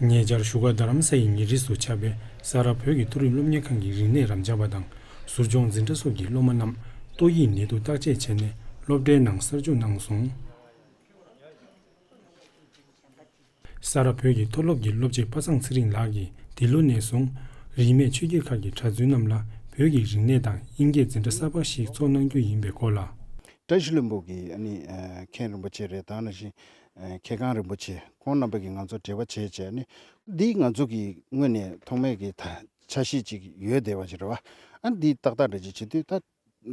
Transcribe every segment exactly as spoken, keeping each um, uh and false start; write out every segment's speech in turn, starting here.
ཉེ་ཆར་བཞུགས་སྒར་རྡ་རམ་ས་ཡི་ཉེ་འཁྲིས་སུ་ཆགས་པའི་ས་རཱ་བོད་ཀྱི་མཐོ་རིམ་སློབ་གཉེར་ཁང་གི་རིག་གནས་རབ་འབྱམས་པ་དང་ཟུར་སྦྱོང་འཛིན་གྲྭ་སོགས་ཀྱི་སློབ་མ་རྣམས་ཏོག་དབྱིབས་ནད་དུག་བརྟག་དཔྱད་བྱས་ནས་སློབ་གྲྭའི་ནང་གསར་འཇུག་གནང་སོང་། ས་རཱ་བོད་ཀྱི་མཐོ་སློབ་ཀྱི་སློབ་སྤྱི་པ་སངས་ཚེ་རིང་ལགས་ཀྱིས་འདི་ལོ་ནས་བཟུང་རིས་མེད་ཆོས་བརྒྱུད་ཁག་གི་གྲྭ་བཙུན་རྣམས་ལ་བོད་ཀྱི་རིག་གནས་དང་དབྱིན་སྐད་འཛིན་གྲྭ་གསར་པ་ཞིག་འཚོགས་གནང་རྒྱུ་ཡིན་པའི་སྐོར་ལ། བཀྲ་ཤིས་ལྷུན་པོ་གི་ཨ་ནི་ཨ་མཁན་རིན་པོ་ཆེ་རེད། ད་ནང་བཞིན་ཨ་མཁས་ཁང་རིན་པོ་ཆེ་ཁོང་རྣམ་པ་གིས་ང་ཚོ་འབྲེལ་བ་བྱས་བྱས་ནི་འདི་ང་ཚོ་གི་དངོས་གནས་ཐོག་མེད་ཀྱི་ད་འཆར་གཞི་ཅིག་ཡོད་བསྡད་པ་ཅིག་རེད་བ། ཨ་འདི་ཏག་ཏག་རེད་ཅེས་བྱེད་དུས་ད་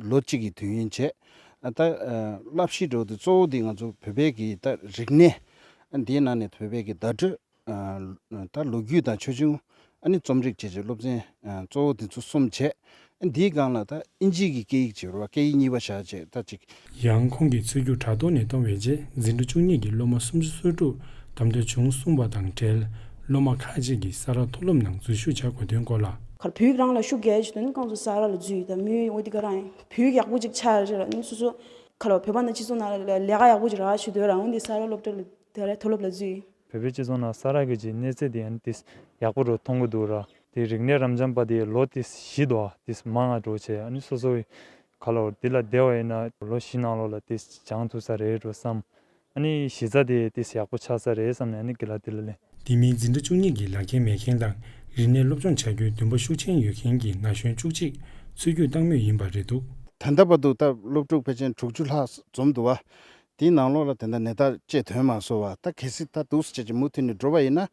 ལོ་གཅིག་གི་དུས་ཡུན་བྱས། ཨ་ད་ཨ་བསླབ་གཞི་འདྲ་བོ་དེ་གཙོ་བོ་དེ་ང་ཚོ་བོད་པའི་གི་ད་རིག་གནས། ཨ་འདིའི་ནང་ནས་བོད་པའི་གི་བརྡ་སྤྲོད། ཨ་ད་ལོ་རྒྱུས་དང་ཆོས་འབྱུང་། ཨ་ནི་རྩོམ་རིག་བཅས་ཀྱི་སློབ་ཚན་ཨ་གཙོ་བོ་དེ་ཚོ་གསུམ་བྱས། ཨ་འདིའི་སྒང་ལ་ད་དབྱིན་ཇིའི་གི་སྐད་ཡིག་བྱེད་རོགས། སྐད་ཡིག་གཉིས་པ་བཞག་བྱས་ད་ཅིག་ཡང་ཁོང་གིས་ཚུད་རྒྱུ་དྲ་ཐོག་ནས་གཏོང་བའི་རྗེས་འཛིན་གྲྭ་བཅུ་གཉིས་ཀྱི་སློབ་མ་སུམ་ཅུ་སོ་དྲུག་གདམ་ཐོན་བྱུང་གསུངས་པ་དང་འབྲེལ། སློབ་མ་ཁག་ཅིག་གིས་ས་རཱ་མཐོ་སློབ་ནང་འཛུལ་ཞུགས་བྱ་དགོས་དོན་སྐོར་ལ། ཁར་བོད་ཡིག་རང་ལ་ཤུགས་རྒྱག་ཡ་ཞིག་འདུག་ན་ཁོང་ཚོ་ས་རཱ་ལ་འཛུལ་ཡོད། ད་མི་འོ་དེ་ག་རང་ཡིན། བོད་ཡིག་ཡག་པོ་ཅིག་ཆགས་རེད་ལ་ནི་སོ་སོ་ཁ་ལ་བོད་པ་ནང་སྤྱི་ཚོགས་ནང་ལ་ལས་ཀ་ཡག་པོ་ཅིག་རག་ཞུ་འདོད་རང་འོ་འདི་ས་རཱ་སློབ་གྲྭ་ལ་དེ་རེད། མཐོ་སློབ་ལ་འཛུལ་ཡོད། བོད་པའི་སྤྱི་ཚོགས་ནང་ས་རཱ་གི་ཅིག་གནས་ཚད་དེ་ཡང་ཏིས་ཡག་པོ་རུ་མཐོང་གི་འདུག་ར། དེ་རིག་གནས་རབ་འབྱམས་པ་དེ་ལོ་ཏིས་བཞི་དོ་ཏིས་མང་ང་འགྲོ་བྱས། ཨ་ནི་སོ་སོ་གི་ཁ་ལོ་འདི་ལ་བསྡད་པ་ཡིན་ན་ལོ་བཞི་ནང་ལོགས་ལ་ཏིས་སྦྱང་ཐུབ་ས་རེད་འགྲོ་བསམ། ཨ་ནི་གཞི་རྩ་དེ་ཏིས་ཡག་པོ་ཆགས་ས་རེད་བསམ་ནས་ཨ་ནི་གི་ལ་དེ་ལ་ལེན། དེ་མིན་འཛིན་གྲྭ་བཅུ་གཉིས་ཀྱི་ལག་ཁྱེར་མེད་མཁན་དང་རིག་གནས་སློབ་སྦྱོང་བྱ་རྒྱུའི་འདུན་པ་ཤུགས་ཆེན་ཡོད་མཁན་གྱི་ན་གཞོན་བཅུ་གཅིག་ཚུད་རྒྱུ་བཏང་མུས་ཡིན་པ་རེད་འདུག་ད་ལྟ་བར་དུ་ད་སློབ་ཕྲུག་ཕལ་ཆེར་དྲུག་ཅུ་ལྷག་འཛོམས་འདུག་བ། དེའི་ནང་ལོགས་ལ་དེ་འདྲ་ནད་རྟགས་ཅིག་ཐོན་མ་སོང་བ། ད་གལ་སྲིད་ད་འདུག་སེ་བྱས་ཀྱི་མུ་མཐུད་ནས་འགྲོ་བ་ཡིན་ན།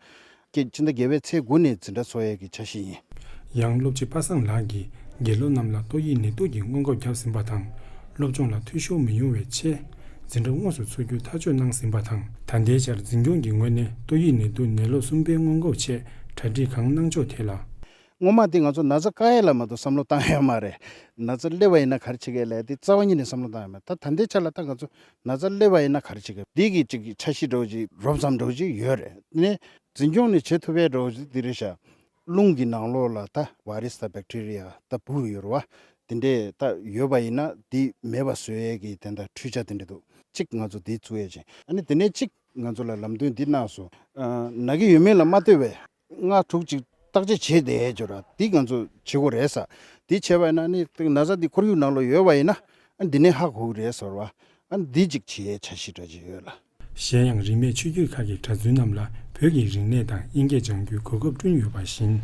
ཀྱི་ཕྱི་ཟླ་བརྒྱད་པའི་ཚེས་དགུ་ནས་འཛིན་གྲྭ་འཚོགས་ཡས་ཀྱི་འཆར་གཞི་ཡིན། ཡང་སློབ་སྤྱི་པ་སངས་ལགས་ཀྱིས་དགེ་སློབ་རྣམས་ལ་ཏོག་དབྱིབས་ནད་དུག་གི་སྔོན་འགོག་བརྒྱབ་ཟིན་པ་དང་། སློབ་སྦྱོང་ལ་འཐུས་ཤོར་མི་ཡོང་བའི་ཆེད། འཛིན་གྲྭ་དངོས་སུ་འཚོགས་རྒྱུ་ཐག་གཅོད་གནང་ཟིན་པ་དང་། ད་ལྟའི་ཆར་འཛིན་སྐྱོང་གི་ངོས་ནས་ཏོག་དབྱིབས་ནད་དུག་ནད་ལོ་གསུམ་པའི་སྔོན་འགོག་ཆེད་གྲ་སྒྲིག་གང་གནང་ཕྱོགས་ཐད་ལ། སྔོན་མ་དེ་ང་ཚོ་ན་ཚ་བཀག་ཡས་ལ་མ་གཏོགས་བསམ་བློ་བཏང་ཡོད་མ་རེད། ན་ཚ་སླེབས་པ་ཡིན་ན་ག་རེ་བྱེད་ཀྱི་ལས་དེ་རྩ་བ་ཉིད་ནས་བསམ་བློ་བཏང་ཡོད་མ་རེད། ད་ད་ལྟའི་ཆ་ལ་ད་ང་ཚོ་ན་ཚ་སླེབས་པ་ཡིན་ན་ག་རེ་བྱེད་ཀྱི་འདི་གི་ཅིག་འཆར་གཞི་འདྲ་བོ་ཅིག་རོབ་ཙམ་འདྲ་བོ་ཅིག་ཡོད་རེད། དེ་ནས་འཛིན་སྐྱོང་ནས་བྱེད་ཐུབ་པའི་འདྲ་བོ་ཅིག་འདི་རེད་ཤག་རླུང་གི་ནང་ལོགས་ལ་ད་བྷ་རི་སི་དང་བེག་ཊི་རི་ཡ་ད་འབུ་ཡོད་རེད་བ། དེ་འདྲས་ད་ཡོད་པ་ཡིན་ན་འདི་མེད་པ་བཟོ་ཡས་ཀྱི་དེ་འདྲ་འཕྲུལ་ཆ་དེ་འདྲས་འདུག་གཅིག་ང་ཚོ་འདི་བཙུགས་ཡས་ཅིག་ཨ་ནི་དེ་ནས་གཅིག་ང་ཚོ་ལ་ལམ་སྟོན་འདི་གནང་སོང་། ཨ་ན་གི་ཡོད་མེད་ལ་མ་ལྟོས་པའི་ལྔ་དྲུག་ཅིག་བརྟག་དཔྱད་བྱས་བསྡད་ཡས་ཅིག་ཡོད་ར། འདི་ང་ཚོ་བྱེད་དགོས་རེད་ས། འདི་བྱས་པ་ཡིན་ན་ནི་ན་ཚ་འདི་ཁོར་ཡུག་ནང་ལ་ཡོད་པ་ཡིན་ན་ཨ་འདི་ནས་ཧ་གོ་གི་རེད་ཟེར་བ། ཨ་འདི་གཅིག་བྱེད་ཡས་འཆར་གཞི་འདྲ་ཅིག་ཡོད་ལ། གཞན་ཡང་རིས་མེད་ཆོས་བརྒྱུད་ཁག་གི་གྲྭ་བཙུན་རྣམས་ལ་བོད་ཀྱི་རིག་གནས་དང་དབྱིན་སྐད་སྦྱང་རྒྱུའི་གོ་སྐབས་བསྐྲུན་ཡོད་པ་བཞིན།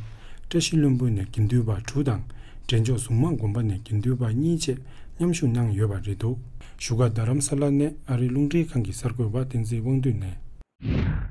བཀྲ་ཤིས་ལྷུན་པོ་ནས་དགེ་འདུན་པ་དྲུག་དང་། འབྲས་ལྗོངས་གཟུངས་མང་དགོན་པ་ནས་དགེ་འདུན་པ་གཉིས་བཅས་མཉམ་ཞུགས་གནང་ཡོད་པ་རེད་འདུག་བཞུགས་སྒར་རྡ་རམ་ས་ལ་ནས་ཨ་རིའི་རླུང་འཕྲིན་ཁང་གི་གསར་འགོད་པ་བསྟན་འཛིན་དབང་འདུས་ནས།